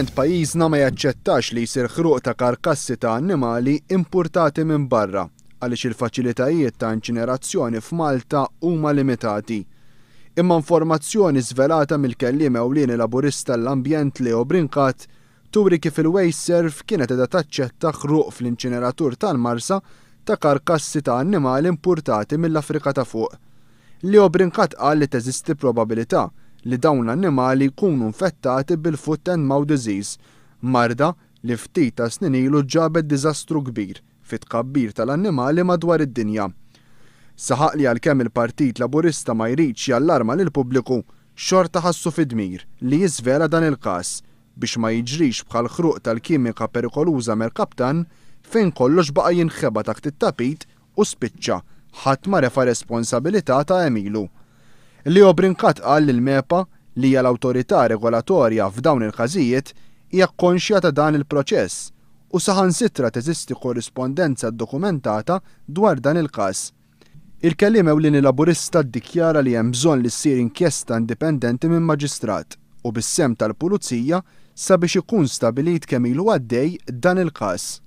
Pajjiżna ma jaċċettax li jsir ħruq ta' karkassi ta' annimali impurtati minn barra għaliex il-faċilitajiet ta' inċinerazzjoni f'Malta huma limitati. Imma informazzjoni żvelata mill-kelliem ewlieni Laburista l-Ambjent Leo Brincat turi kif il-WasteServ kienet qiegħda taċċetta ħruq fl-inċineratur tal-Marsa ta' karkassi ta' annimali impurtati mill-Afrika ta' Fuq. Leo Brincat qal li teżisti probabilità li dawn l-annimali jkunu infettati bil-foot and mouth disease, marda li ftit ta' snin ilu ġabet diżastru kbir fit-tkabbir tal-annimali madwar id-dinja. Saħaq li għalkemm il-Partit Laburista ma jridx jallarma lill-pubbliku, xorta ħassu fid-dmir li jiżvela dan il-każ biex ma jiġrix bħal ħruq tal-kimika perikoluża Mercaptan, fejn kollox baqa' jinħeba taħt it-tapit u spiċċa ħadd ma refa' responsabilità ta' għemilu. Leo Brincat qal li l-MEPA, li hija l-awtorità regolatorja f'dawn il-każijiet, hija konxja ta' dan il-proċess u saħansitra teżisti korrispondenza dokumentata dwar dan il-każ. Il-kelliem ewlieni Laburista ddikjara li hemm bżonn li ssir inkjesta indipendenti minn maġistrat u bis-sehem tal-pulizija sabiex ikun stabilit kemm ilu għaddej dan il-każ.